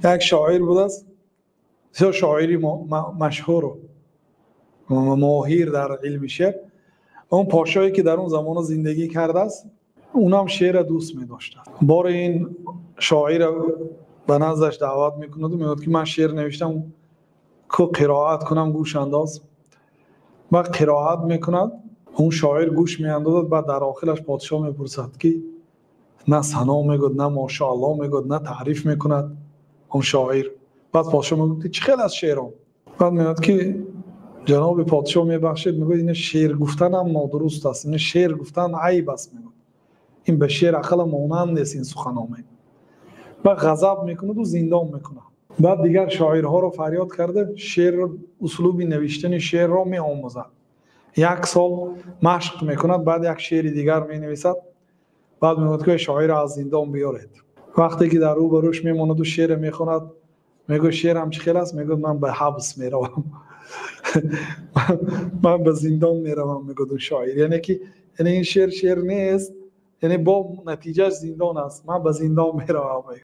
Як шоир будааст, бисёр шоири машҳуру моҳир дар илми шеър. Он подшоҳе ки дар он замона зиндагӣ кардааст, унам шеърро дӯст медоштааст. Бори ин шоирро ба наздаш даъват мекунаду мегӯяд, ки ман шеър навиштам, ку қироат кунам, гӯш андоз. Баъд қироат мекунад, он шоир гӯш меандозад. Баъд дар охираш подшоҳ мепурсад, ки на сано мегӯяд, на мошааллоҳ мегӯяд, на таъриф мекунад он шоир. Баъд подшоҳ мегӯяд, ки чӣ хел аст шеърам? Баъд мегӯяд, ки ҷаноби подшоҳ, мебахшед, мегӯяд, ин шеър гуфтанам нодуруст аст, ин шеър гуфтан айб аст, мегӯяд, ин ба шеър ақла монанд нест ин суханоме. Баъд ғазаб мекунаду зиндон мекунад. Баъд дигар шоирҳоро фарёд карда, шеър, услуби навиштани шеърро меомӯзад, як сол машқ мекунад. Баъд як шеъри дигар менависад. Баъд мегӯяд, ки шоирро аз зиндон биёред. Вақте ки дар рӯ ба рӯш мемонаду шеърро мехонад, мегӯяд, шеърам чӣ хел аст? Мегӯяд, ман ба ҳабс меравам, ман ба зиндон меравам, мегӯяд он шоир. Яъне ки яъне ин шеър шеър нест, яъне бо натиҷааш зиндон аст, ман ба зиндон меравам.